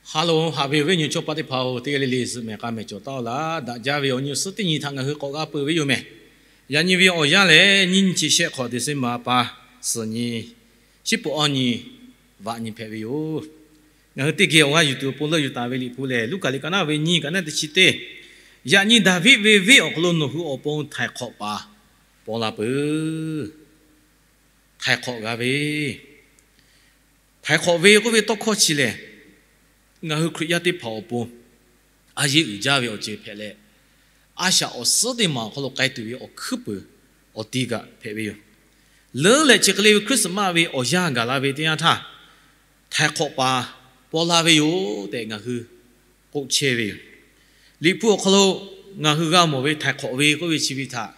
Ha loˬ, haꞈ ve awˬ viˉ awˬ nyi chaw paˆ teˇ hpaˍ-oˬ, teˇ g'aˇ le le zuhꞈ mehˍ k'a mehˍ cawˬ taˉ-oˆ laˇ. Daꞈ jaˇ ve awˬ nyi awˬ suhˉ teˇ nyi htaꞈ ngaˬ hui k'awꞈ g'a peuˬ ve yoˬ mehˍ. Yaꞈ nyi ve awˬ yanˇ lehˬ, nyiˇ nyi chi shehˆ hk'awꞈ December pa suhˍ nyi, shiˉ puˍ awˇ nyi, vaꞈ nyi hpehꞈ ve yoˬ. Ngaˬ hui teˇ geh awˬ g'aˇ yuˬ tuˬ awˬ pon leuˆ yuˬ taˍ ve Liꞈ hpu lehˬ, Luˉkaꞈ liꞈ ka naˆ ve nyiˇ, ka naˆ teˇ chi teˇ, Yaꞈ nyi Daˍviˆ ve venˇ awˬ hk'aw lo nawˬ hui awˬ pon htaiˍ hk'awꞈ paˍ paw la peuˬ. Htaiˍ hk'awꞈ g'a ve, htaiˍ hk'awꞈ ve k'oˆ ve tawˇ hkawˇ chi lehˬ, ngaˬ hui Hkriꞈ yaˇ teˇ hpaˍ awˬ pon a yeˇ uiˍ jaˇ ve awˬ ceuˬ hpehꞈ leh, a shaꞈ awˬ suhˉ teˇ maˬ awˬ hk'aw lo k'ai tuˬ ve awˬ hkuiˉ puiˍ awˬ ti kaꞈ hpehꞈ ve yoˬ. Leuˉ leh chi hk'e le ve Christmas ve awˬ yanˇ gaˬ la ve teˇ yanˇ htaˇ, htaiˍ hk'awꞈ paˍ paw la ve yoˬ tehꞈ ngaˬ hui k'oˆ chehˇ ve yoˬ. Liꞈ hpu awˬ hk'aw lo ngaˬ hui g'a mawˬ ve htaiˍ hk'awꞈ ve k'oˆ ve chi ve htaꞈ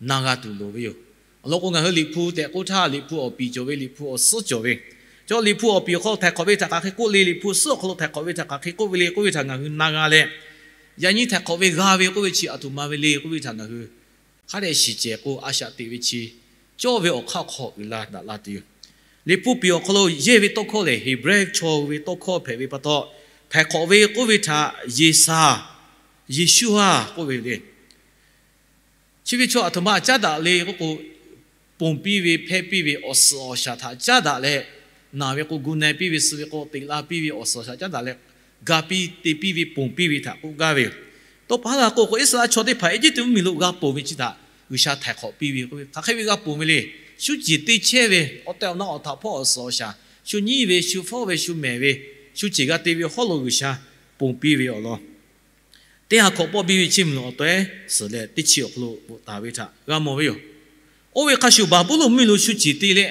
na g'a tuˬ loˍ ve yoˬ. Awˬ lawn k'o, ngaˬ hui Liꞈ hpu tehꞈ k'oˆ htaˇ, Liꞈ hpu awˬ piˍ cawˬ ve, Liꞈ hpu awˬ suhˉ cawˬ ve, chaw Liꞈ hpu awˬ piˍ awˬ hk'aw lo htaiˍ hk'awꞈ ve htaꞈ hk'aˬ hk'e k'oˆ le, Liꞈ hpu suhˉ awˬ hk'aw lo htaiˍ hk'awꞈ ve htaꞈ hk'aˬ hk'e k'oˆ ve le k'oˆ ve htaꞈ ngaˬ hui na g'a leh, yaꞈ nyi htaiˍ hk'awꞈ ve g'a ve k'oˆ ve chi aˬ htoꞈ ma ve le k'oˆ ve htaꞈ ngaˬ hui hk'a dehꞈ shiˍ cehˬ k'o, a shaꞈ teꞈ ve chi cawˇ ve awˬ hk'aˇ awˬ hk'aw uiˍ la daꞈ la tuˬ yoˬ. Liꞈ hpu piˍ awˬ hk'aw lo yehˇ ve tawˇ hkawˇ lehˬ, Heˍbrehˇ chaw ve tawˇ hkawˇ hpehꞈ ve pa taw, htaiˍ hk'awꞈ ve k'oˆ ve htaꞈ Yeˍsaˍ, Yeˍsuˆ ha k'oˆ ve le. Chi ve chaw aˬ htoꞈ ma caˉ daꞈ le k'oˆ k'o, ponˬ piˇ ve, hpehˇ piˇ ve, awˬ suhˍ awˬ shaˍ htaꞈ caˉ daꞈ leh, naˬ ve k'o gu na piˇ ve, suh ve k'o teꞈ la piˇ ve, awˬ suhˍ awˬ shaˍ caˉ daꞈ leh, ga piˇ te piˇ ve, ponˬ piˇ ve htaꞈ k'oˆ gaˇ ve yoˬ. Tawˇ pa haˉ g'a k'oˆ k'o, Iˉsaˍreˍlaˆ chaw teˇ hpaˍ Eˇjiˇtuꞈ mvuhˇmiˬ lo g'a ponˬ ve chi htaꞈ G'uiˬsha htaiˍ hk'awꞈ piˇ ve k'oˆ ve, hk'aˬ hk'e ve g'a ponˬ ve le. Shu ceˬ te chehˇ ve, awˬ tehˬ awˬ na awˬ htaꞈ hpawˇ awˬ suhˍ awˬ shaˍ, shu nyiˉ ve, shu fawˉ ve, shu mehˍ ve, shu ceˬ g'a te ve hawˉ lo G'uiˬsha ponˬ piˇ ve awˬ lawn, teˇ ha hkawꞈ pawˆ biˇ ve chiˇ mvuh awˬ taweh suhˍ leh teˇ chi awˬ hk'aw lo bvuhꞈ taˍ ve htaꞈ g'a mawˬ ve yoˬ. Oˇ ve hk'a shuˍ, Baˍbuˍlonˍ mvuhˇmiˬ lo shu ceˬ te leh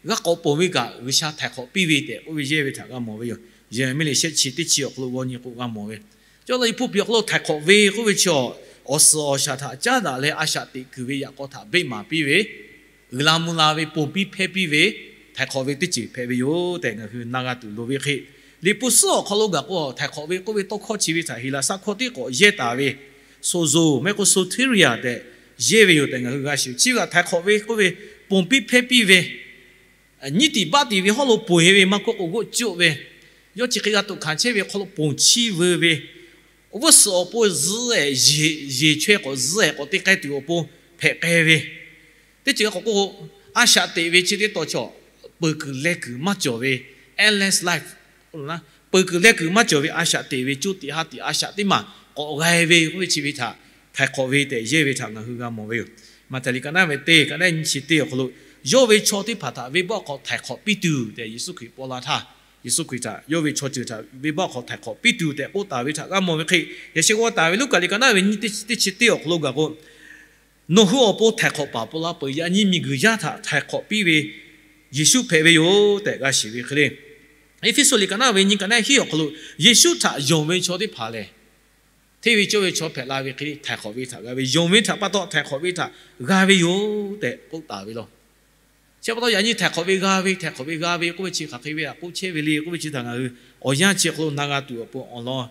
g'a k'awꞈ ponˬ ve kaꞈ, G'uiˬsha htaiˍ hk'awꞈ piˇ ve tehꞈ k'oˆ ve yehˇ ve htaꞈ g'a mawˬ ve yoˬ. Yeˍraˍmiˆ liꞈ shehˆ chi teˇ chi awˬ hk'aw lo g'aw nyi k'o g'a mawˬ ve, cawˇ law Liꞈ hpu piˍ awˬ hk'aw lo htaiˍ hk'awꞈ ve k'oˆ ve chi, awˬ suhˍ awˬ shaˍ htaꞈ caˉ daꞈ leh a shaꞈ teꞈ kuiˬ ve yaꞈ k'aw htaꞈ beˆ maˍ piˇ ve, uiˍ la mvuh la ve, ponˬ piˇ hpehˇ piˇ ve, htaiˍ hk'awꞈ ve teˇ ceuˬ hpehꞈ ve yoˬ tehꞈ ngaˬ hui na g'a tuˬ loˍ ve hk'e, Liꞈ hpu suhˉ awˬ hk'aw lo gaˬ k'o, htaiˍ hk'awꞈ ve k'oˆ ve tawˇ hkawˇ chi ve htaꞈ Heˍlaˍsaˆ hkawˇ tiˉ k'awꞈ yehˇ taˍ ve, sozo mehˆ k'o soteria tehꞈ yehˇ ve yoˬ tehꞈ ngaˬ hui g'a shiˍ. Chi ve htaꞈ htaiˍ hk'awꞈ ve k'oˆ ve, ponˬ piˇ hpehˇ piˇ ve, nyiˇ tiꞈ baˆ tiꞈ ve hawˉ lo ponˬ-e ve maˇ k'oˆ k'o g'oˆ coˆ ve, yawˇ chi hk'e g'a toꞈ hkanˍ chehˇ ve hk'aw lo ponˬ chiˇ veu ve, awˬ vuˉ suhˍ awˬ pon zuhˆ-e, yeˬ chaweh k'awꞈ zuhˆ-e k'awꞈ te k'ai tuˬ awˬ pon hpehꞈ k'ai ve, teˇ ceuˬ k'awꞈ k'oˆ k'o, a shaꞈ teꞈ ve chi teˇ taw chaw peuˬ kuiˬ leh kuiˬ maˇ cawˬ ve, endless life, peuˬ kuiˬ leh kuiˬ maˇ cawˬ ve a shaꞈ teꞈ ve, co tiꞈ ha tiꞈ a shaꞈ teˇ maˬ k'awꞈ g'a ve k'oˆ ve chi ve htaꞈ htaiˍ hk'awꞈ ve tehꞈ yehˇ ve htaꞈ ngaˬ hui g'a mawˬ ve yoˬ. Maꞈhtehˍ liꞈ ka naˆ ve teˇ, ka naˆ nyi chi teˇ awˬ hk'aw lo, yawˇ ve chaw teˇ hpaˍ htaꞈ venˇbaˆ hk'aw htaiˍ hk'awꞈ piˇ tuˬ tehꞈ Yeˍsuˆ Hkriꞈ paw la htaˇ, Yeˍsuˆ Hkriꞈ htaꞈ yawˇ ve chaw ceuˬ htaꞈ venˇbaˆ hk'aw htaiˍ hk'awꞈ piˇ tuˬ tehꞈ k'oˆ taˍ ve htaꞈ g'a mawˬ ve hk'e, yaꞈ sheh g'aw taˍ ve Luˉkaꞈ liꞈ ka naˆ ve nyiˇ teˇ chi teˇ chi teˇ awˬ hk'aw lo gaˬ k'o, nawˬ hui awˬ pon htaiˍ hk'awꞈ paˍ paw la peuˬ. Yaꞈ nyi miˬguiˬ yaˇ htaꞈ htaiˍ hk'awꞈ piˇ ve Yeˍsuˆ hpehꞈ ve yoˬ tehꞈ g'a shiˍ ve hk'e le. Eˇfeˇsuꞈ liꞈ ka naˆ ve nyiˇ, ka naˆ hiˉ awˬ hk'aw lo, Yeˍsuˆ htaꞈ yonˍ ve chaw teˇ hpaˍ lehˬ, hteˇ ve cawˇ ve chaw hpehꞈ la ve hk'e le, htaiˍ hk'awꞈ ve htaꞈ g'a ve, yonˍ ve htaꞈ pa taw htaiˍ hk'awꞈ ve htaꞈ g'a ve yoˬ tehꞈ k'oˆ taˍ ve law. Chi pa taw yaꞈ nyi htaiˍ hk'awꞈ ve g'a ve, htaiˍ hk'awꞈ ve g'a ve k'oˆ ve chi hk'aˬ hk'e ve htaꞈ k'oˆ chehˇ ve le k'oˆ ve chi htaꞈ ngaˬ hui awˬ yanˇ chi awˬ hk'aw lo na g'a tuˬ awˬ pon awˬ lawn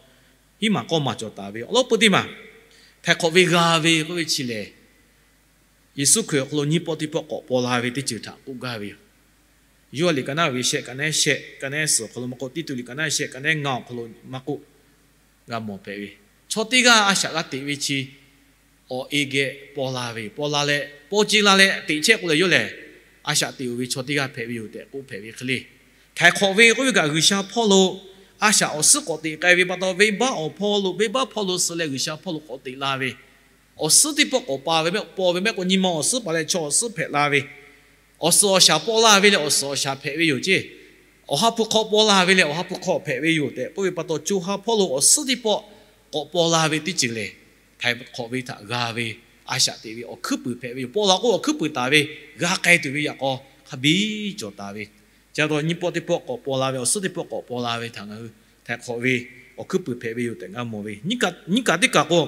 hiˉ maˬ k'awˇ maˬ cawˬ taˍ ve yoˬ. Awˬ lawn peu teˇ maˬ, htaiˍ hk'awꞈ ve g'a ve k'oˆ ve chi lehˬ, Yeˍsuˆ Hkriꞈ awˬ hk'aw lo nyiˇ pawˆ teˇ pawˆ k'awꞈ paw la ve teˇ ceuˬ htaꞈ k'oˆ gaˇ ve yoˬ. Yoˇhanˬ liꞈ ka naˆ ve shehˆ, ka naˆ shehˆ, ka naˆ suhˍ awˬ hk'aw lo maˇ k'oˆ, Tiˇtuꞈ liꞈ ka naˆ shehˆ, ka naˆ ngaˇ awˬ hk'aw lo maˇ k'oˆ, g'a mawˬ hpehꞈ ve, chaw teˇ g'aˇ a shaꞈ g'a teꞈ ve chi awˬ e geh paw la ve, paw la leh paw ce la leh teꞈ chehˇ k'o leh yawˇ lehˬ, a shaꞈ teꞈ-oˬ ve chaw teˇ g'aˇ hpehꞈ ve yoˬ tehꞈ k'oˆ hpehꞈ ve hk'e le. Htaiˍ hk'awꞈ ve k'oˆ ve kaꞈ G'uiˬsha hpawˇ lo a shaꞈ awˬ suhˉ k'awꞈ teꞈ k'ai ve pa taw, venˇbaˆ awˬ hpawˇ lo, venˇbaˆ hpawˇ lo suh leh G'uiˬsha hpawˇ lo k'awꞈ teꞈ la ve, awˬ suhˉ teˇ pawˆ k'awꞈ paw ve mehˆ, paw ve mehˆ k'o nyi ma awˬ suhˉ paˍ leh chaw awˬ suhˉ hpehꞈ la ve, awˬ suhˍ awˬ shaˍ paw la ve leh awˬ suhˍ awˬ shaˍ hpehꞈ ve yoˬ ceˇ. Awˬ ha hpu hk'aw paw la ve leh awˬ ha hpu hk'aw hpehꞈ ve yoˬ tehꞈ k'oˆ ve pa taw, co ha hpawˇ lo awˬ suhˉ teˇ pawˆ k'awꞈ paw la ve teˇ ceuˬ lehˬ, htaiˍ hk'awꞈ ve htaꞈ g'a ve, a shaꞈ teꞈ ve awˬ hkuiˉ puiˍ hpehꞈ ve yoˬ. Paw la k'o awˬ hkuiˉ puiˍ taˍ ve, g'a k'ai tuˬ ve yaꞈ k'aw hk'a biˇ cawˬ taˍ ve. Chi pa taw nyiˇ pawˆ teˇ pawˆ k'awꞈ paw la ve, awˬ suhˉ teˇ pawˆ k'awꞈ paw la ve htaꞈ ngaˬ hui htaiˍ hk'awꞈ ve awˬ hkuiˉ puiˍ hpehꞈ ve yoˬ tehꞈ g'a mawˬ ve. Nyiˇ kaꞈ teˇ kaꞈ k'o,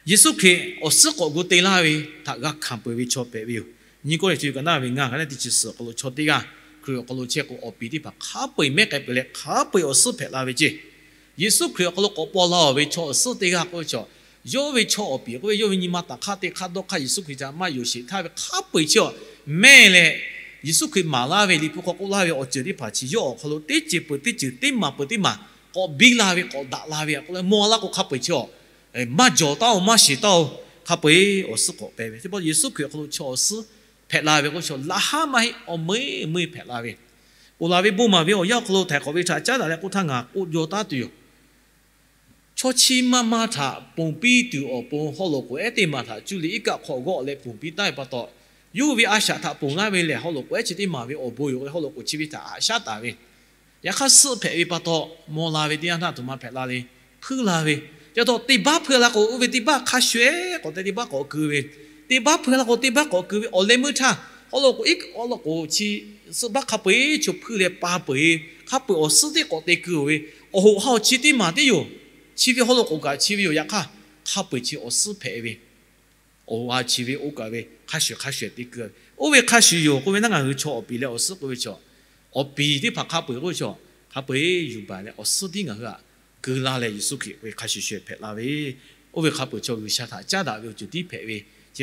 Yeˍsuˆ Hkriꞈ awˬ suhˉ k'awꞈ gu te laˇ ve htaꞈ g'a hkanˍ peuˬ ve chaw hpehꞈ ve yoˬ. Nyiˇ Kawˇrenˍhtuˆ ka naˆ ve ngaˇ, ka naˆ teˇ chi suhˍ awˬ hk'aw lo chaw teˇ g'aˇ Hkriꞈ awˬ hk'aw lo chehˇ k'o, awˬ piˍ teˇ hpaˍ hk'a peu-eˬ mehˉ k'ai peuˬ leh hk'a peu-eˬ awˬ suhˉ hpehꞈ la ve ceˇ. Yeˍsuˆ Hkriꞈ awˬ hk'aw lo k'awꞈ paw la-oˬ ve chaw awˬ suhˉ teˇ g'aˇ k'oˆ ve chaw, yawˇ ve chaw awˬ piˍ k'oˆ ve yawˇ ve nyi ma taˍ hk'aˇ teˇ hk'aˇ dawˇ hk'aˇ Yeˍsuˆ Hkriꞈ htaꞈ maˇ yonˍ sheˍ htaˇ ve hk'a peu-eˬ chi-a mehˉ leh, Yeˍsuˆ Hkriꞈ maˍ laˇ ve, Liꞈ hpu hk'aw k'oˆ laˇ ve awˬ ceuˬ teˇ hpaˍ chi yawˇ awˬ hk'aw lo teˇ ceuˬ peuˬ teˇ ceuˬ teˇ maˬ peuˬ teˇ maˬ k'awꞈ biˇ la ve, k'awꞈ daꞈ la ve aꞈ k'oˆ leh, mawˬ laˇ k'o hk'a peu-eˬ chi awˬ maˇ jawˬ taˉ-oˬ, maˇ shiˍ taˉ-oˬ, hk'a peu-eˬ awˬ suhˉ k'awꞈ pehꞈ ve. Teˇ pawˆ Yeˍsuˆ Hkriꞈ awˬ hk'aw lo chaw awˬ suhˉ hpehꞈ la ve k'oˆ ve chaw, laꞈ haˉ maˇ heˆ, awˬ meuˇ meuˇ hpehꞈ la ve, oˬ laˬ ve bon maˍ ve awˬ yanˇ awˬ hk'aw lo htaiˍ hk'awꞈ ve htaꞈ caˉ daꞈ leh k'oˆ htaˇ, ngaˬ k'oˆ jaw taˉ tuˬ yoˬ. Chaw chi maˇ maˇ htaꞈ ponˬ piˇ tuˬ awˬ pon haw loꞈ k'oˍ ehˉ teˇ maˬ htaꞈ cuˇ leh iˉ kaˆ hk'aw g'awˆ leh ponˬ piˇ taˍ ve pa taw, yawˇ hui ve a shaꞈ htaꞈ ponˬ laˇ ve lehˬ, haw loꞈ k'oˍ ehˉ chi teˇ maˬ ve awˬ bon yoˬ k'oˆ leh haw loꞈ k'oˍ chi ve htaꞈ haꞈ shaˉ taˍ ve. Yaꞈ hk'aˇ suhˆ hpehꞈ ve pa taw, mawˬ la ve teˇ yanˇ htaˇ aˬ htoꞈ ma hpehꞈ la le, hpuiˇ la ve. Chi pa taw teˇ baˆ hpuiˇ la k'o, oˇ ve teˇ baˆ hk'a shuˍ-eˬ k'awꞈ te teˇ baˆ k'awꞈ keu ve, teˇ baˆ hpuiˇ la k'o teˇ baˆ k'awꞈ keu ve awˬ leh meuˇ htaˇ, haw loꞈ k'oˍ iˉ, haw loꞈ k'oˍ chi suhˆ baˆ hk'a peu-eˬ chaw hpuiˇ leh pa peu-eˬ, hk'a peu-eˬ awˬ suhˉ teˇ k'awꞈ te keu-oˬ ve, awˬ hoꞈ ha awˬ chi teˇ maˬ teˇ yoˬ. Chi ve haw loꞈ k'oˍ kaꞈ chi ve yoˬ. Yaꞈ hk'aˇ hk'a peu-eˬ chi awˬ suhˉ hpehꞈ ve, awˬ hoꞈ ha chi ve oˇ kaꞈ ve hk'a shuˍ hk'a shuˍ te keu ve. Oˇ ve hk'a shuˍ yoˬ k'oˆ ve naˉ, ngaˬ hui chaw awˬ piˍ leh awˬ suhˉ k'oˆ ve chaw, awˬ piˍ teˇ hpaˍ hk'a peu-eˬ k'oˆ ve chaw, hk'a peu-eˬ yuˬ baˬ leh awˬ suhˉ tiˉ ngaˬ hui htaꞈ keu laˇ leh Yeˍsuˆ Hkriꞈ ve hk'a shuˍ shuˍ hpehꞈ la ve, oˇ ve hk'a peu-eˬ chaw G'uiˬsha htaꞈ caˉ daꞈ ve awˬ ceuˬ tiˉ hpehꞈ ve, chi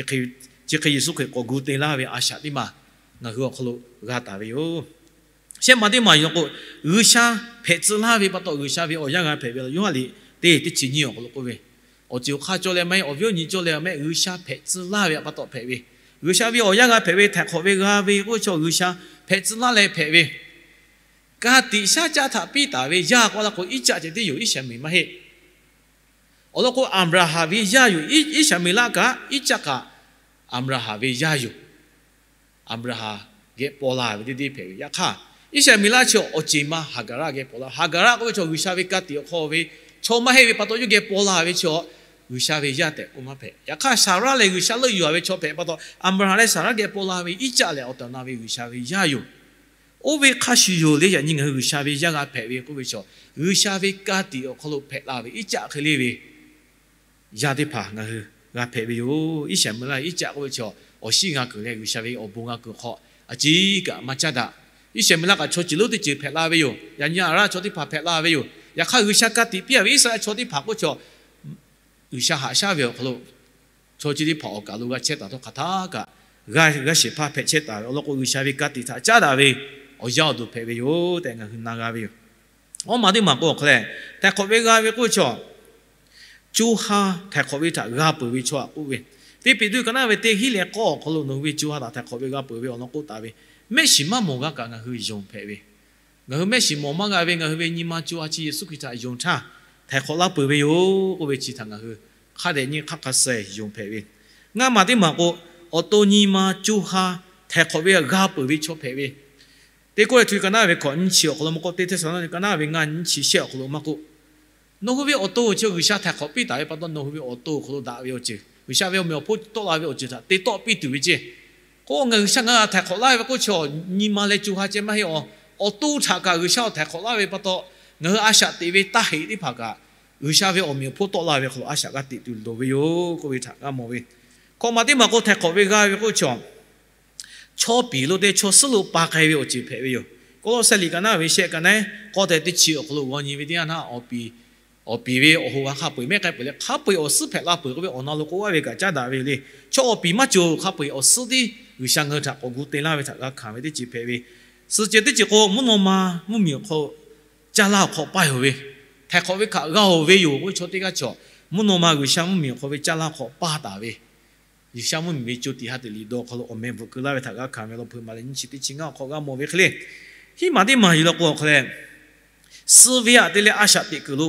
hk'e Yeˍsuˆ Hkriꞈ k'awꞈ gu te laˇ ve a shaꞈ teˇ maˬ ngaˬ hui awˬ hk'aw lo g'a taˍ ve yoˬ. Shehˆ maˬ teˇ maˬ yoˬ k'o, G'uiˬsha hpehꞈ tcuh laˇ ve pa taw G'uiˬsha ve awˬ yanˇ g'a hpehꞈ ve yoˬ. Yoˇhanˬ liꞈ teˇ teˇ chi nyiˇ awˬ hk'aw lo k'oˆ ve, awˬ ceuˬ awˬ hk'aˇ cawˇ leh maˇ heˆ, awˬ viˉ awˬ nyi cawˇ leh maˇ heˆ, G'uiˬsha hpehꞈ tcuh laˇ ve pa taw hpehꞈ ve. G'uiˬsha ve awˬ yanˇ g'a hpehꞈ ve htaiˍ hk'awꞈ ve g'a ve k'oˆ ve chaw G'uiˬsha hpehꞈ tcuh laˇ leh hpehꞈ ve. Ka tiꞈ shaˉ caˆ htaꞈ piˇ taˍ ve yaˇ k'oˆ la k'o, Iˉcaˆ ceh tiˉ yoˬ, Iˉsaˍmeˍ maˇ heˆ. Awˬ lawn k'o, Aˍbraˍhanˍ ve yaˇ yoˬ. Iˉsaˍmeˍlaˆ kaꞈ Iˉcaˆ kaꞈ Aˍbraˍhanˍ ve yaˇ yoˬ. Aˍbraˍhanˍ geh paw la ve teˇ deˇ hpehꞈ ve. Yaꞈ hk'aˇ, Iˉsaˍmeˍlaˆ chi awˬ ceˬ ma Haˍgaˍraˆ geh paw la. Haˍgaˍraˆ k'oˆ ve chaw G'uiˬsha ve ka tiꞈ awˬ hk'aw ve chaw maˇ heˆ ve pa taw, yawˇ geh paw la ve chaw G'uiˬsha ve yaˇ tehꞈ k'oˆ maˇ hpehꞈ. Yaꞈ hk'aˇ, Saˍraˆ lehˬ G'uiˬsha leuˆ yuˬ-a ve chaw hpehꞈ pa taw, Aˍbraˍhanˍ leh Saˍraˆ geh paw la ve Iˉcaˆ lehˬ awˬ tehˬ awˬ na ve G'uiˬsha ve yaˇ yoˬ. Oˇ ve hk'a shuˍ yoˬ le. Yaꞈ nyi ngaˬ hui G'uiˬsha ve yaˇ g'a hpehꞈ ve k'oˆ ve chaw, G'uiˬsha ve ka tiꞈ awˬ hk'aw lo hpehꞈ la ve Iˉcaˆ hk'e le ve yaˇ teˇ hpaˍ ngaˬ hui g'a hpehꞈ ve yoˬ. Iˉsaˍmeˍlaˆ Iˉcaˆ k'oˆ ve chaw, awˬ shiˉ g'a kuiˬ leh G'uiˬsha ve awˬ bon g'a kuiˬ hk'aw a ciˉ kaꞈ maˇ caˉ daꞈ. Iˉsaˍmeˍlaˆ kaꞈ chaw ceuˬ lonˉ teˇ ceuˬ hpehꞈ la ve yoˬ. Yaꞈ nyi Aˍraˆ chaw teˇ hpaˍ hpehꞈ la ve yoˬ. Yaꞈ hk'aˇ, G'uiˬsha ka tiꞈ piˇ-a ve Iˉsaˍreˍlaˆ chaw teˇ hpaˍ k'oˆ chaw, G'uiˬsha haꞈ shaˉ ve awˬ hk'aw lo chaw chi teˇ hpaˍ awˬ kaˬ lo g'a chehˇ taˍ htawˇ, hk'aˬ htaˇ kaꞈ g'a g'a shehˍ hpaˇ hpehꞈ chehˇ taˍ ve awˬ lawn k'o, G'uiˬsha ve ka tiꞈ htaꞈ caˉ daꞈ ve awˬ yanˇ awˬ duˬ hpehꞈ ve yoˬ tehꞈ ngaˬ hui na g'a ve yoˬ. Awˬ maˬ teˇ maˬ k'o, awˬ hk'aw lehˬ, htaiˍ hk'awꞈ ve g'a ve k'oˆ ve chaw, co ha htaiˍ hk'awꞈ ve htaꞈ g'a peuˬ ve chaw htaꞈ k'oˆ ve, teˇ Peˍtruˆ ka naˉ ve teˇ hiˉ leh k'awˇ awˬ hk'aw lo nawˬ hui ve co ha htaꞈ htaiˍ hk'awꞈ ve g'a peuˬ ve awˬ lawn k'oˆ taˍ ve, mehˆ shiˍ maˇ mawˬ g'a kaꞈ ngaˬ hui yonˍ hpehꞈ ve, ngaˬ hui mehˆ shiˍ mawˬ maˇ g'a ve ngaˬ hui ve nyi ma co ha chi Yeˍsuˆ Hkriꞈ htaꞈ yonˍ htaˇ htaiˍ hk'awꞈ laˇ peuˬ ve yoˬ k'oˆ ve chi htaꞈ ngaˬ hui hk'a dehꞈ nyi hk'aˇ hk'a suh yonˍ hpehꞈ ve. Ngaˇ maˬ teˇ maˬ k'o, awˬ to nyi ma co ha htaiˍ hk'awꞈ ve g'a peuˬ ve chaw hpehꞈ ve, Teˇ Kawˇrenˍhtuˆ ka naˉ ve hkawꞈ nyiˇ chi awˬ hk'aw lo maˇ k'oˆ, Teˇ Htehˇsaˍlawˇniˆ ka naˉ ve ngaˇ nyiˇ chi shehˆ awˬ hk'aw lo maˇ k'oˆ, nawˬ hui ve awˬ to chi G'uiˬsha htaiˍ hk'awꞈ piˇ taˍ ve pa taw, nawˬ hui ve awˬ to awˬ hk'aw lo daꞈ ve awˬ ceuˬ, G'uiˬsha ve awˬ meꞈ awˬ hponˇ tawˆ la ve awˬ ceuˬ htaꞈ te tawˆ piˇ tuˬ ve ceˇ. K'o, ngaˬ G'uiˬsha ngaˬ hui htaꞈ htaiˍ hk'awꞈ laˇ ve k'oˆ chaw, nyi ma leh co ha ceh maˇ heˆ, awˬ to htaꞈ kaꞈ G'uiˬsha htaiˍ hk'awꞈ laˇ ve pa taw, ngaˬ hui a shaꞈ teꞈ ve taˇ heꞈ teˇ hpaˍ kaꞈ, G'uiˬsha ve awˬ meꞈ awˬ hponˇ tawˆ la ve hk'aw lo a shaꞈ g'a teꞈ tuˬ loˍ ve yoˬ k'oˆ ve htaꞈ g'a mawˬ ve. Hkawꞈ maˬ teˇ maˬ k'o, htaiˍ hk'awꞈ ve g'a ve k'oˆ ve chaw, chaw piˍ lo te chaw suhˉ lo pa k'ai ve awˬ ceuˬ hpehꞈ ve yoˬ. Kawˇlawˇsehˇ liꞈ ka naˉ ve shehˆ ka naˉ, k'awˇ tehꞈ teˇ chi awˬ hk'aw lo g'aw nyi ve teˇ yanˇ htaˇ, awˬ piˍ, awˬ piˍ ve awˬ ho g'a hk'a peu-eˬ mehˆ k'ai peuˬ leh, hk'a peu-eˬ awˬ suhˉ hpehꞈ la peuˬ k'oˆ ve awˬ na lo k'oˆ gaˇ ve kaꞈ caˉ daꞈ ve yoˬ le. Chaw awˬ piˍ maˇ cawˬ, hk'a peu-eˬ awˬ suhˉ tiˉ G'uiˬsha ngaˬ hui htaꞈ k'awꞈ gu te laˇ ve htaꞈ g'a hkanˍ ve teˇ ceuˬ hpehꞈ ve. Suhˍ ceuˬ teˇ ceuˬ k'o, mvuhˇ naw ma mvuhˇmiˬ awˬ hk'aw caˇ laˇ awˬ hk'aw paˇ yoˬ ve, htaiˍ hk'awꞈ ve htaꞈ g'a-oˬ ve yoˬ k'oˆ ve chaw teˇ g'aˇ cawˬ, mvuhˇ naw ma G'uiˬsha mvuhˇmiˬ awˬ hk'aw ve caˇ laˇ hk'aw paˇ taˍ ve, G'uiˬsha mvuhˇmiˬ ve co tiꞈ ha teꞈ liꞈ dawˇ hk'aw lo awˬ meh bvuhꞈ keu laˇ ve htaꞈ g'a hkanˍ ve law hpeuꞈ maˍ leh nyiˇ chi teˇ chi ngaˇ awˬ hk'aw g'a mawˬ ve hk'e le. Hiˉ maˬ teˇ maˬ yuˬ la k'o awˬ hk'aw leh, suh ve htaꞈ te leh a shaꞈ teꞈ kuiˬ lo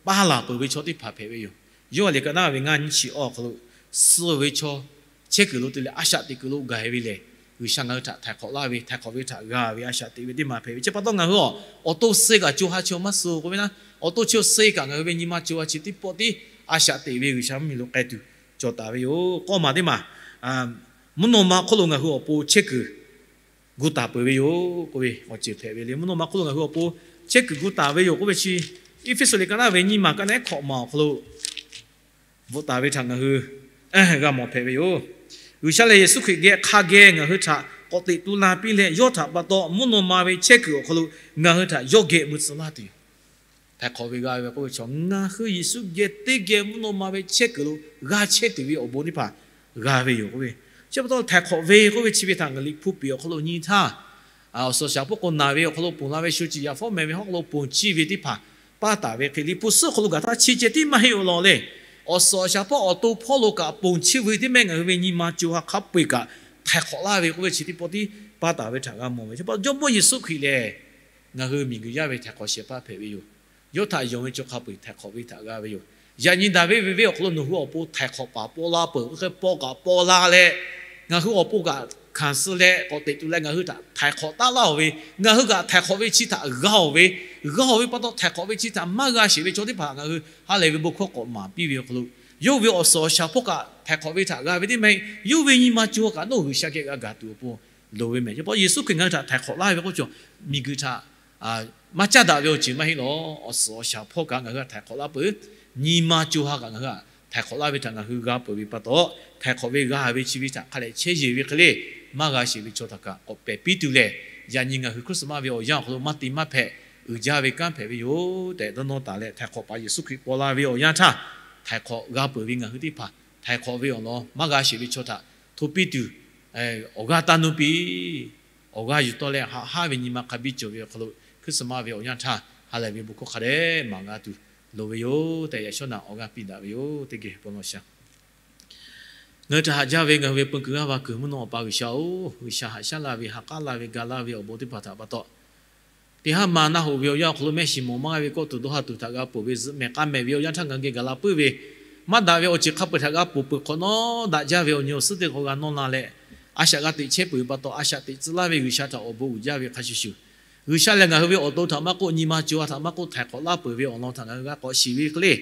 paˇ laˬ peuˬ ve chaw teˇ hpaˍ hpehꞈ ve yoˬ. Yoˇhanˬ liꞈ ka naˉ ve ngaˇ nyiˇ chi awˬ hk'aw lo, suh ve chaw chehˇ kuiˬ lo te leh a shaꞈ teꞈ kuiˬ lo gaˬ-e ve lehˬ, G'uiˬsha ngaˬ hui htaꞈ htaiˍ hk'awꞈ laˇ ve, htaiˍ hk'awꞈ ve htaꞈ g'a ve a shaꞈ teꞈ ve teˇ maˬ hpehꞈ ve. Chi pa taw ngaˬ hui awˬ, awˬ to suh kaꞈ co ha chi maˇ suh k'oˆ ve naˉ, awˬ to chi suh kaꞈ ngaˬ hui ve nyi ma co ha chi teˇ pawˆ tiˉ a shaꞈ teꞈ ve G'uiˬsha mvuhˇmiˬ lo k'ai tuˬ cawˬ taˍ ve yoˬ. K'awˇ maˬ teˇ maˬ, mvuhˇ naw ma hk'oˆ lo ngaˬ hui awˬ pon chehˇ kuiˬ gu taˍ peuˬ ve yoˬ k'oˆ ve awˬ ceuˬ hpehꞈ ve le. Mvuhˇ naw ma hk'oˆ lo ngaˬ hui awˬ pon chehˇ kuiˬ gu taˍ ve yoˬ k'oˆ ve chi, Eˇfeˇsuꞈ liꞈ ka naˉ ve nyiˇ maˬ ka naˉ hkawꞈ maˬ awˬ hk'aw lo bvuhꞈ taˍ ve htaꞈ ngaˬ hui g'a mawˬ hpehꞈ ve yoˬ. G'uiˬsha lehˬ Yeˍsuˆ Hkriꞈ geh hk'a geh ngaˬ hui htaꞈ k'awꞈ teꞈ tu la piˇ leh, yawˇ htaꞈ pa taw mvuhˇ naw ma ve chehˇ kuiˬ awˬ hk'aw lo ngaˬ hui htaꞈ yawˇ geh mui tcuh laˇ tuˬ yoˬ. Htaiˍ hk'awꞈ ve g'a ve k'oˆ ve chaw, ngaˬ hui Yeˍsuˆ geh teˇ geh mvuhˇ naw ma ve chehˇ kuiˬ lo g'a chehˇ tuˬ ve awˬ bon teˇ hpaˍ g'a ve yoˬ k'oˆ ve chi. Chi pa taw htaiˍ hk'awꞈ ve k'oˆ ve chi ve htaꞈ ngaˬ Liꞈ hpu piˍ awˬ hk'aw lo nyi htaˇ, awˬ suhˍ awˬ shaˍ hpawˇ k'o naˬ ve awˬ hk'aw lo ponˬ la ve shu ciˍ yaꞈ fawˉ meh ve hawˉ k'aw lo ponˬ chiˇ ve teˇ hpaˍ paˇ taˍ ve hk'e, Liꞈ hpu suhˉ awˬ hk'aw lo gaˬ htaˇ chi ceh tiˉ maˇ heˆ-oˬ lawˬ le. Awˬ suhˍ awˬ shaˍ hpawˇ awˬ to hpawˇ lo kaꞈ ponˬ chiˇ ve teˇ mehˆ ngaˬ hui ve nyi ma co ha hk'a peu-eˬ kaꞈ htaiˍ hk'awꞈ laˇ ve k'oˆ ve chi teˇ pawˆ tiˉ paˇ taˍ ve htaꞈ g'a mawˬ ve. Chi pa taw Jawˇmawˇ Yeˍsuˆ Hkriꞈ lehˬ, ngaˬ hui miˬguiˬ yaˇ ve htaiˍ hk'awꞈ shehˍ hpaˇ hpehꞈ ve yoˬ. Yawˇ htaꞈ yonˍ ve chaw hk'a peu-eˬ htaiˍ hk'awꞈ ve htaꞈ g'a ve yoˬ. Yaꞈ nyi daꞈ ve ve venˇ awˬ hk'aw lo nawˬ hui awˬ pon htaiˍ hk'awꞈ paˍ paw la peuˬ k'oˆ hk'e paw kaꞈ paw la leh, ngaˬ hui awˬ pon kaꞈ hkanˍ suh leh k'awꞈ teꞈ tuˬ leh ngaˬ hui htaꞈ htaiˍ hk'awꞈ taˉ laˇ-oˬ ve, ngaˬ hui kaꞈ htaiˍ hk'awꞈ ve chi htaꞈ g'a-oˬ ve, g'a-oˬ ve pa taw htaiˍ hk'awꞈ ve chi htaꞈ maˇ g'a sheˍ ve chaw teˇ hpaˍ ngaˬ hui ha lehˬ ve bon hkawˇ k'awꞈ maˍ piˇ ve awˬ hk'aw lo, yawˇ ve awˬ suhˍ awˬ shaˍ hpawˇ kaꞈ htaiˍ hk'awꞈ ve htaꞈ g'a ve teˇ mehˆ, yawˇ ve nyi ma co ha kaꞈ nawˬ G'uiˬsha geh g'a gaˬ tuˬ awˬ pon loˍ ve mehˍ. Chi pa taw Yeˍsuˆ Hkriꞈ ngaˬ hui htaꞈ htaiˍ hk'awꞈ laˇ ve k'oˆ cawˬ, miˬguiˬ htaꞈ maˇ caˉ daꞈ ve awˬ ceuˬ maˇ heˆ lawˬ. Awˬ suhˍ awˬ shaˍ hpawˇ kaꞈ ngaˬ hui htaꞈ htaiˍ hk'awꞈ laˇ peuˬ. Nyi ma co ha kaꞈ ngaˬ hui htaꞈ htaiˍ hk'awꞈ laˇ ve htaꞈ ngaˬ hui g'a peuˬ ve pa taw, htaiˍ hk'awꞈ ve g'a ve chi ve htaꞈ hk'a dehꞈ chehˇ yeˬ ve hk'e le, maˇ g'a sheˍ ve chaw htaꞈ kaꞈ k'awꞈ pehˬ piˇ tuˬ lehˬ, yaꞈ nyi ngaˬ hui Christmas ve awˬ yanˇ awˬ hk'aw lo maˇ te maˇ hpehꞈ, uiˍ jaˇ ve kanˉ hpehꞈ ve yoˬ tehꞈ dawˇ nawˇ taˍ leh, htaiˍ hk'awꞈ paˍ Yeˍsuˆ Hkriꞈ paw la ve awˬ yanˇ htaˇ, htaiˍ hk'awꞈ g'a peuˬ ve ngaˬ hui teˇ hpaˍ htaiˍ hk'awꞈ ve awˬ lawn maˇ g'a sheˍ ve chaw htaꞈ hto piˇ tuˬ, awˬ g'aˇ taˇ nuˇ piˇ. Awˬ g'aˇ yuˬ tawˆ leh haꞈ haˉ ve nyi ma hk'a biˇ cawˬ ve awˬ hk'aw lo, Christmas ve awˬ yanˇ htaˇ ha lehˬ ve bon hkawˇ hk'a dehꞈ maˍ g'a tuˬ loˍ ve yoˬ tehꞈ, yaꞈ shawˉ naꞈ awˬ g'aˇ piˇ daꞈ ve yoˬ. Teˇ geh bon lawˬ shaˍ. Ngaˬ hui htaꞈ haꞈ jaˇ ve ngaˬ hui ve peu kuiˬ g'aˇ va kuiˬ mvuhˇ naw Awˬ pa G'uiˬsha-oˬ, G'uiˬsha haꞈ shaˉ la ve, ha k'aˉ la ve, ga laˇ ve awˬ bon teˇ hpaˍ htaꞈ pa taw, teˇ haˉ ma naˆ hoꞈ ve awˬ yanˇ awˬ hk'aw lo mehˆ shiˍ mawˬ maˇ g'a ve kawˆ tuˬ dawˇ ha tuˬ htaꞈ g'a ponˬ ve zuhꞈ mehˍ k'a mehˍ ve awˬ yanˇ htaˇ ngaˬ hui geh gaˬ la puiˉ ve, maˇ daꞈ ve awˬ ceuˬ hk'a peu-eˬ htaꞈ g'a ponˬ peuˬ hk'awꞈ nawˉ, daꞈ jaˇ ve awˬ nyi awˬ suhˉ teˇ hk'awꞈ g'a nawˇ la leh, a shaꞈ g'a teꞈ chehˇ peuˬ ve pa taw, a shaꞈ teꞈ tcuh laˇ ve G'uiˬsha htaꞈ awˬ bon uiˍ jaˇ ve hk'a shuˍ shuˍ, G'uiˬsha lehˬ ngaˬ hui ve awˬ to htaꞈ maˇ k'oˆ, nyi ma co ha htaꞈ maˇ k'oˆ, htaiˍ hk'awꞈ laˇ peuˬ ve awˬ lawn htaꞈ ngaˬ hui g'a k'awꞈ shiˍ ve hk'e le.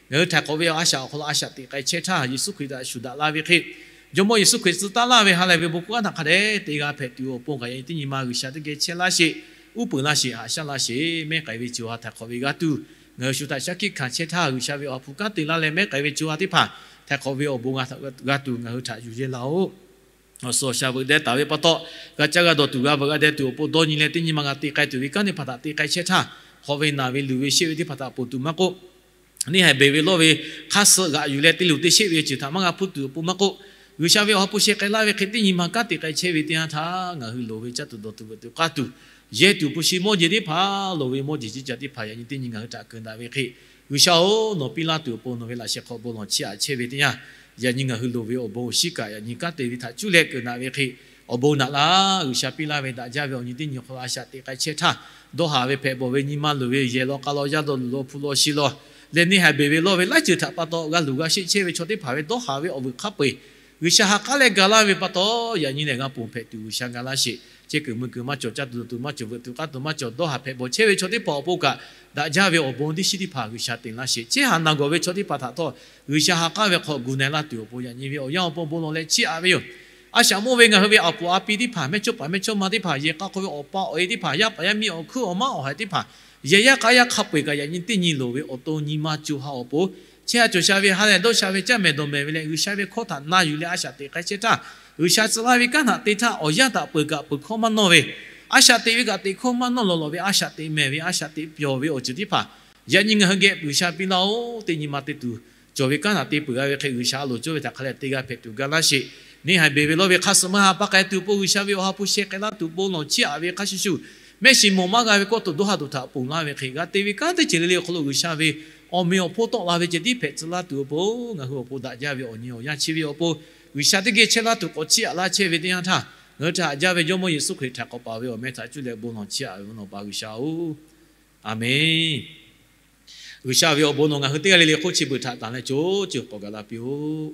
Ngaˬ hui htaiˍ hk'awꞈ ve a shaꞈ awˬ hk'aw lo a shaꞈ teꞈ k'ai chehˇ htaˇ, Yeˍsuˆ Hkriꞈ htaꞈ shuˍ daꞈ la ve hk'e, Jawˇmawˇ Yeˍsuˆ Hkriꞈ tcuh taˉ laˇ ve ha lehˬ ve bon hkawˇ htaꞈ hk'a dehꞈ te g'a hpehꞈ tuˬ awˬ pon kaꞈ yaꞈ nyi teˇ nyi ma G'uiˬsha teˇ geh chehˇ laˇ sheˍ, uˉ peunˍ laˇ sheˍ, haꞈ shaˉ laˇ sheˍ. Mehˉ k'ai ve co ha htaiˍ hk'awꞈ ve g'a tuˬ, ngaˬ hui shu htaꞈ shaˉ hkiˆ hkanˍ chehˇ htaˇ, G'uiˬsha ve awˬ ha hpu kanˉ te laˇ leh mehˉ k'ai ve co ha teˇ hpaˍ htaiˍ hk'awꞈ ve awˬ bon g'a tuˬ ngaˬ hui htaꞈ yuˬ yehˇ laˇ-oˬ. Awˬ suhˍ awˬ shaˍ veuꞈ deh taˍ ve pa taw, g'a caˇ g'a dawˬ tuˬ g'a veuꞈ g'a deh tuˬ awˬ pon dawˇ nyi leh teˇ nyi ma g'a te k'ai tuˬ ve kanˉ teˇ hpaˍ htaꞈ te k'ai chehˇ htaˇ, hk'awꞈ ve naˬ ve luˬ ve sheˆ ve teˇ hpaˍ htaꞈ ponˬ tuˬ maˇ k'oˆ, neˇ haiˬ beˬ ve lawˇ ve hk'aˇ suh g'aꞈ yuˬ leh te luˬ te sheˆ ve awˬ ceuˬ htaꞈ maˇ g'a hpuˇ tuˬ awˬ pon maˇ k'oˆ, G'uiˬsha ve awˬ ha hpu sheh k'ai laˇ ve hk'e teˇ nyi ma kanˉ te k'ai chehˇ ve teˇ yanˇ htaˇ, ngaˬ hui loˍ ve caˇ tuˬ dawˬ tuˬ veuꞈ tuˬ k'aˇ tuˬ, yehˇ tuˬ hpu shi mawˇ jeˬ teˇ hpaˍ, loˍ ve mawˇ jeˬ ciˇ caˇ teˇ hpaˍ yaꞈ nyi teˇ nyi ngaˬ hui htaꞈ keunˍ daꞈ ve hk'e, G'uiˬsha-oˬ, nawˬ piˇ laˇ tuˬ awˬ pon nawˬ ve laꞈ sheh hk'aw bon lawˬ chiˇ aꞈ chehˇ ve teˇ yanˇ, yaꞈ nyi ngaˬ hui loˍ ve awˬ bon awˬ shiˉ kaꞈ yaꞈ nyi kanˉ te ve htaꞈ cuˇ leh keunˍ daꞈ ve hk'e, awˬ bon naꞈ laˇ. G'uiˬsha piˇ laˇ ve daꞈ jaˇ ve awˬ nyi teˇ nyi awˬ hk'aw lo a shaꞈ teꞈ k'ai chehˇ htaˇ, dawˇ haˍ ve hpehꞈ bawˬ ve nyi ma luˬ ve yehˬ law k'a law yaˇ dawˇ luˬ law hpu law shi law leh neˇ haiˬ beˬ ve lawˇ ve laiˉ ceuˬ htaꞈ pa taw g'a luˬ g'a sheˆ chehˇ ve chaw teˇ hpaˍ ve dawˇ haˍ ve awˬ vuiˬ hk'a peu-eˬ, G'uiˬsha ha k'aˉ leh ga laˇ ve pa taw, yaꞈ nyi lehˬ g'a ponˬ hpehꞈ tuˬ G'uiˬsha ga laˇ sheˍ. Chehˇ kuiˬ mui kuiˬ maˇ cawˬ, caˇ tuˬ dawˬ tuˬ maˇ cawˬ, veuꞈ tuˬ k'aˇ tuˬ maˇ cawˬ, dawˇ haˍ hpehꞈ bawˬ chehˇ ve chaw teˇ hpaˍ awˬ pon kaꞈ, daꞈ jaˇ ve awˬ bon teˇ shiˉ teˇ hpaˍ G'uiˬsha te laˇ sheˍ. Chehˇ haˍ naˬ gawˬ ve chaw teˇ hpaˍ htaꞈ htawˇ, G'uiˬsha ha k'aˉ ve hk'aw gu na-e laˇ tuˬ awˬ pon yaꞈ nyi ve awˬ yanˇ awˬ pon bon lawˬ leh chiˇ aꞈ ve yoˬ. A shaꞈ mawˇ ve ngaˬ hui ve a puˍ a pi teˇ hpaˍ, mehˇ chawˇ paˍ mehˇ chawˇ ma teˇ hpaˍ, yehˬ k'a hk'aw ve awˬ pa awˬ e teˇ hpaˍ, yaˇ paˍ yaˇ miˇ awˬ hkuiˉ awˬ maˉ awˬ haiˬ teˇ hpaˍ, yehˬ yaˇ k'a yaˇ hk'a peu-eˬ kaꞈ yaꞈ nyi teˇ nyi loˍ ve awˬ to nyi ma co ha awˬ pon, chehˇ sha cawˬ sha ve ha lehˬ dawˇ sha ve caˇ mehˍ dawˬ mehˍ ve leh G'uiˬsha ve hkawˇ htaꞈ na yuˬ leh a shaꞈ teꞈ k'ai chehˇ htaˇ, G'uiˬsha tcuh laˇ ve kanˉ htaꞈ te htaˇ awˬ yanˇ htaꞈ peuˬ kaꞈ peuˬ hkawˇ maˇ nawˇ ve, a shaꞈ teꞈ ve kaꞈ teꞈ hkawˇ maˇ nawˇ lawˬ lawˬ ve, a shaꞈ teꞈ mehˍ ve, a shaꞈ teꞈ pyawˬ ve awˬ ceuˬ teˇ hpaˍ yaꞈ nyi ngaˬ hui geh G'uiˬsha piˇ laˇ-oˬ. Teˇ nyi ma te tuˬ cawˬ ve kanˉ htaꞈ te peuˬ g'a ve hk'e G'uiˬsha a loˍ cawˇ ve htaꞈ hk'a leh te g'a hpehꞈ tuˬ ga laˇ sheˍ. Neˇ haiˬ beˬ ve lawˇ ve hk'aˇ suh maˇ ha pa k'ai tuˬ awˬ pon G'uiˬsha ve awˬ ha hpu sheh k'ai laˇ tuˬ bon lawˬ chiˇ aꞈ ve hk'a shuˍ shuˍ, mehˆ shiˍ mawˬ maˇ g'a ve kawˆ tuˬ dawˇ ha tuˬ htaꞈ ponˬ laˇ ve hk'e, g'a te ve kanˉ teˇ ceuˬ le le awˬ hk'aw lo G'uiˬsha ve awˬ meꞈ awˬ hponˇ tawˆ la ve ceh tiˉ hpehꞈ tcuh laˇ tuˬ awˬ pon, ngaˬ hui awˬ pon daꞈ jaˇ ve awˬ nyi awˬ yanˇ chi ve awˬ pon G'uiˬsha teˇ geh chehˇ laˇ tuˬ k'awꞈ chiˇ aꞈ laˇ chehˇ ve teˇ yanˇ htaˇ, ngaˬ hui htaꞈ haꞈ jaˇ ve Jawˇmawˇ Yeˍsuˆ Hkriꞈ htaiˍ hk'awꞈ paˍ ve awˬ meh htaꞈ cuˇ leh bon lawˬ chiˇ aꞈ ve mvuhˇ naw pa G'uiˬsha-oˬ, Aˍmenˍ. G'uiˬsha ve awˬ bon nawˬ ngaˬ hui teˇ g'aˇ le le hk'oˆ chi beuꞈ htaꞈ tanˬ leh co ceuˬ k'awꞈ gaˬ la piˇ-oˆ.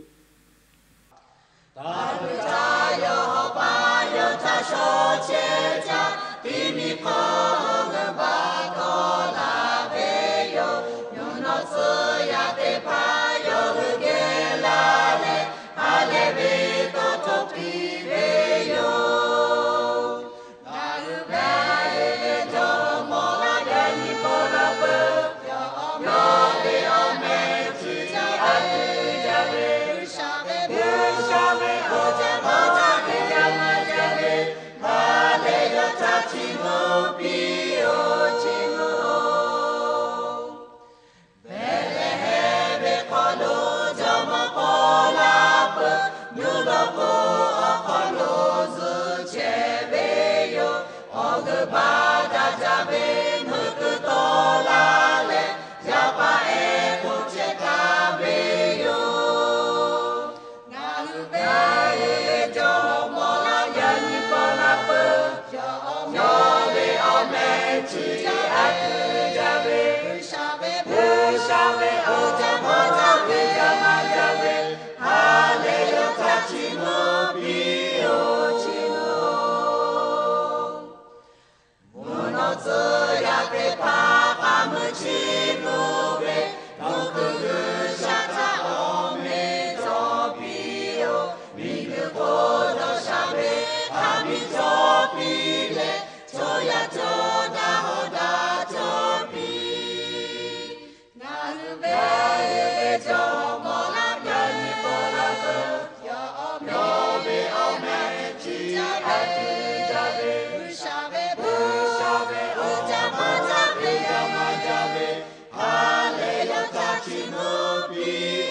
Taˇ luˬ caˇ yawˇ hawˉ paˇ yawˇ caˇ shawˉ chehˇ caˇ, tiˇ miˬ hk'awꞈ g'uiˬ baˆ tawˆ la ve yoˬ. Mvuhˇ naw tcuh yaˇ teˇ hpaˍ yawˇ hui geh laˇ leh, ha lehˬ ve tawˇ hto piˇ ve yoˬ. Ngaˬ hui ve Jawˇmawˇ yaꞈ nyi paw la peuˬ. Yawˇ ve awˬ meh chi caˇ a tuˬ jaˇ ve, G'uiˬsha ve awˬ ceuˬ maˇ jaˇ ve, ha lehˬ yawˇ htaꞈ chiˇ mvuh piˇ-oˆ, chiˇ mvuh-oˆ. Behˍlehˍhehnˍ ve hk'aw lo Jawˇmawˇ paw la peuˬ. Nuˇ lawˬ k'o awˬ Heuˆ baˆ daꞈ jaˇ ve meuꞈ keu tawˆ la leh, yaˇ paˍ ehˉ k'oˆ chehˇ taˍ ve yoˬ. Ngaˬ hui ve jawˇmawˇ Laˇ yaˇ nyi paw la peuˬ. Yawˇ ve awˬ meh chi aꞈ keu jaˇ ve, G'uiˬsha ve awˬ jaˇ maˇ jaˇ ve, jaˇ maˇ jaˇ ve, ha lehˬ yawˇ htaꞈ chiˇ mvuh piˇ-oˆ. Mvuhˇ naw tcuh yaˇ teˇ hpaˍ k'aˇ mui chiˇ mvuh ve, mvuhˇ kuiˬ G'uiˬsha htaꞈ awˬ meh cawˬ piˇ-oˆ. Miˬguiˬ hk'oˆ dawˇ sha ve hk'a biˇ cawˬ piˇ leh, chaw yaˇ cawˬ daꞈ hawˍ daꞈ cawˬ piˇ. Ngaˬ hui ve jawˇmawˇ Laˇ yaˇ nyi paw la peuˬ. Yawˇ ve awˬ meh chi aꞈ keu jaˇ ve, G'uiˬsha ve awˬ jaˇ maˇ jaˇ ve, jaˇ maˇ jaˇ ve, ha lehˬ yawˇ htaꞈ chiˇ mvuh piˇ